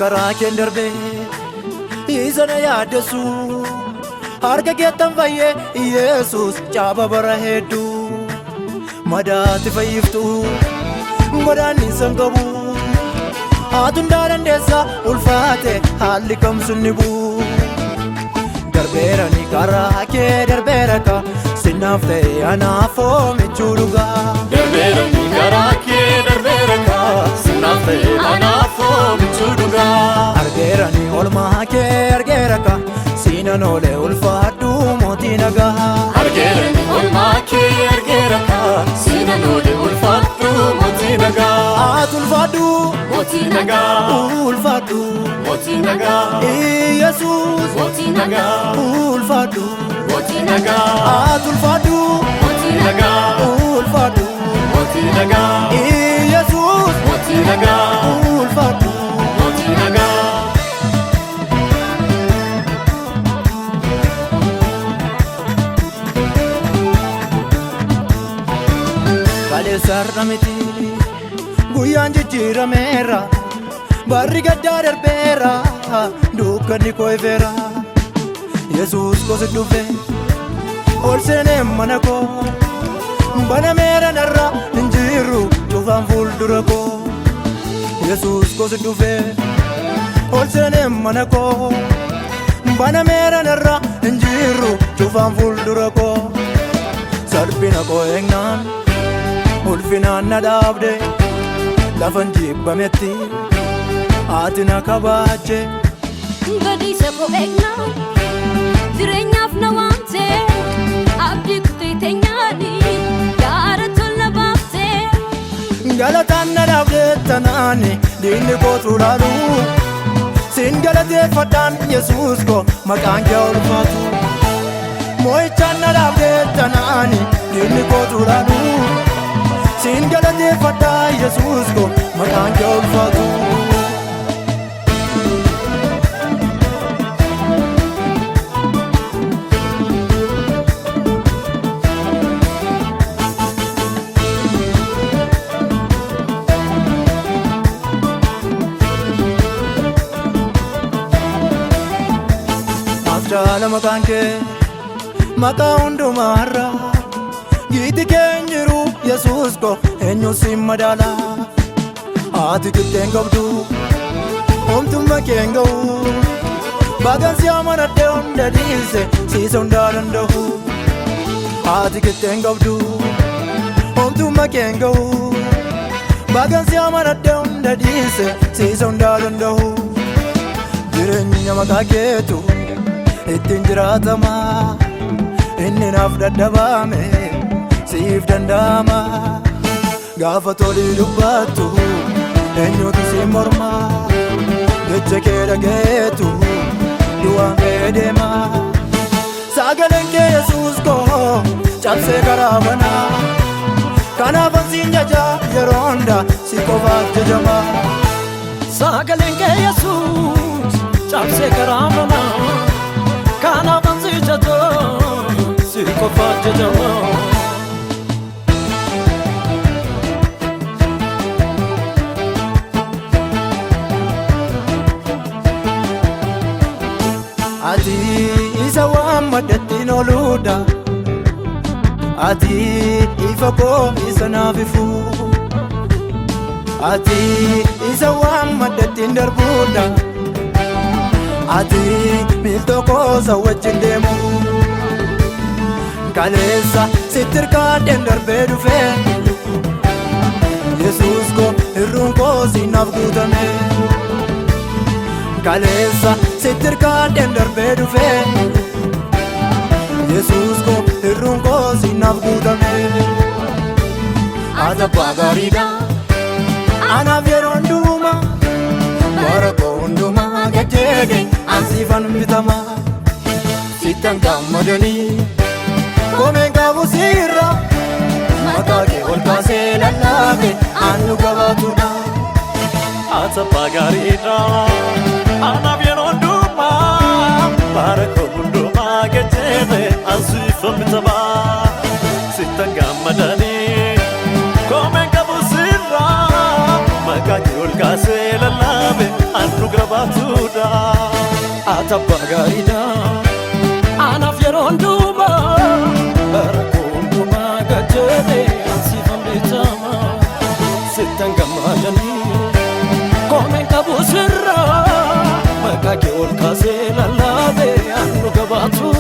Karaa keen darbee isa na yaaddessu, harka keettan fayyee Yesuus caaba bara hedduu. Madaati fayyiftu godaannisa hin qabu, haatu hundaa dandeessa, ulfaate haalli kamsun ni bu'u. Darbeera ni karaa kee darbeera ka sinnaaf ta'e anaafoo michuu dhugaa. Darbeera ni karaa kee darbeera ka sinnaaf ta'e anaafoo michuu dhugaa. Argeera ni olmaa kee argeera ka siinan oole, ulfaadhu mootii nagaa. Argeera ni olmaa kee argeera ka siinan oole, ulfaadhu mootii nagaa. Ati ulfaadhu, mootii nagaa, ulfaadhu, mootii nagaa, Yesuus, mootii nagaa, ulfaadhu, mootii nagaa, ati ulfaadhu, mootii nagaa, ulfaadhu, mootii nagaa, Yesuus, mootii nagaa, ulfaadhu, mootii nagaa. Kaleessa har'a miti, guyyaan jijjiirameera, barri gaddaa darbeera, dukkanni koo ifeera. Yesuus kosi dhufe ol seenee mana koo, banameera narra hin jiru cufaan fuuldura koo. Yesuus kosi dhufe ol seenee mana koo, banameera narra hin jiru cufaan fuuldura koo. Salphina koo eegnaan ulfinaan na dhaabde, lafan jibbametti ati na kabaache. Badiisa koo eegnaan jireenyaaf na waamte, abdii kutee teenyaani gaara tola baafte. Galataan na dhaabde tanaani diinni kootu laalu, siin galateeffadhaan Yesuus koo, maqaan kee ulfaatu. Moo'ichaan na dhaabde tanaani diinni kootu laalu, siin galateeffadhaan Yesuus koo, maqaan kee ulfaatu. Naaf jaala maqaan kee maqaa hundumaarra, giiti kee hin jiru Yesuus ko, eenyu siin madaala? Ati qixxeen qabdu, homtummaa kee hin ga'u. Bagan si amanadhe, hunda dhiise siisa hundaa danda'u. Ati qixxeen qabdu, homtummaa kee hin ga'u. Bagan si amanadhe, hunda dhiise siisa hundaa danda'u. Jireenya maqaa keetu ittiin jiraatama, inni naaf dadhabame siif danda'ama. Gaafa tolii dubbattu eenyutu si morma? Jecha kee dhageetu du'aan kee deema. Sagaleen kee Yesuus koo cabsee karaa banaa, kanaafan siin jaja, yeroo hunda si qofaaf jajama. Sagaleen kee Yesuus cabsee karaa banaa, kanaafan si jaja, si qofaaf jajama. Ati isa waammadhattiin ooluudha. Ati ifa koo isa naaf ifu. Ati isa waammadhattiin darbuudha. Ati miiltoo koo isa wajjin deemu. Kaleessa sitti hirkaadheen darbee dhufe. Yesuus koo, hirruun koo siinaaf guutame. Kaleessa sitti hirkaadheen darbee dhufe. Yesuus koo, hirruun koo siinaaf guutame. Ati abbaa gaariidha. Anaaf yeroo hundumaa, bara koo hundumaa gad jedhe ansiifan bitama. Sittan gammadanii komeen qabu sirra, maqaa kee ol kaasee lallaabe annu gabaatudha. Ati abbaa gaariidha. Anaaf yeroo hundumaa, bara koo hundumaa gad jedhe ansiifan bitama. Sittan gammadanii komeen qabu sirraa, maqaa kee ol kaasee lallaabe annu Dhuga baatuudha. Ati abbaa gaariidha. Anaaf yeroo hundumaa rakkoo hundumaa gajjatee ansiifan beekama. Sittan gammadanii koomeen qabu sirraa maqaa kee ol kaasee lallaabee an dhuga baatuudha.